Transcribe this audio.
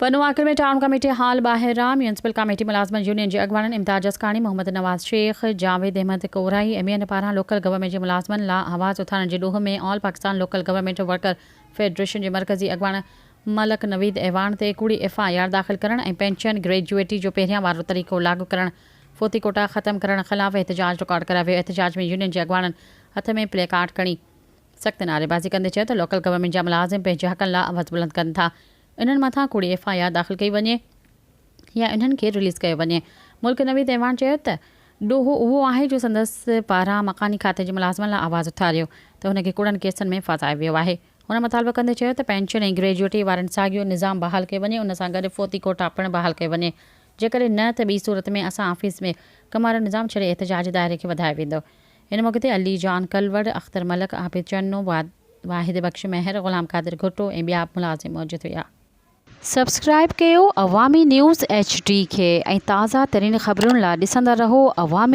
Pano Aqil ۾ town committee hall ٻاهران municipal committee ملازمن union جي اڳواڻن امداد جسڪاڻي، محمد نواز شيخ، جاويد احمد ڪورائي ۽ ٻين پاران لوڪل گورنمينٽ جي ملازمن لا آواز اٿارڻ جي ڏوهه ۾ all Pakistan local government worker federation جي مرڪزي اڳواڻ ملڪ نويد اعواڻ تي ڪوڙي ايف I R داخل ڪرڻ ۽ پينشن گريجوئٽي جو پهريان وارو طريقو لاڳو ڪرڻ فوتي ڪوٽا ختم ڪرڻ خلاف احتجاج رڪارڊ ڪرايو ويو احتجاج ۾ يونين جي اڳواڻن هٿ ۾ پلي ڪارڊ کڻي سخت نعريبازي ڪندي چيو ته لوڪل گورنمينٽ جا ملازم پنهنجي حقن لا آواز بلند ڪن ٿا انهن مٿان ڪوڙي ايف I R داخل ڪئي وڃي يا انهن کي رليز ڪيو وڃي. ملڪ نويد اعواڻ چيو ته ڏوهه اهو آهي جو سندس پاران مڪاني کاتي جي ملازمن لاء آواز اٿاريو ته هن کي ڪوڙن ڪيسن ۾ ڦاسايو ويو آهي. هن مطالبو ڪندي چيو ته پينشن ۽ گريجوئٽي وارن ساڳيو نظام بحال ڪيو وڃي ان سان گڏ فوتي ڪوٽا پڻ بحال ڪيو وڃي جيڪڏهن نه ته ٻي صورت ۾ اسان آفيس ۾ ڪم وارو نظام ڇڏي احتجاج دائري کي وڌايو ويندو. ان موقعي تي علي جان ڪلوڙ، اختر ملڪ، عابد چنو، واحد بخش مهر، غلام قادر گهٽو ۽ ٻيا ملازم موجود هيا. سبسڪرائيب ڪيو عوامي نيوز ايڇ ڊي کي ۽ تازه ترين خبرن لا ڏسندا رهو عوامي.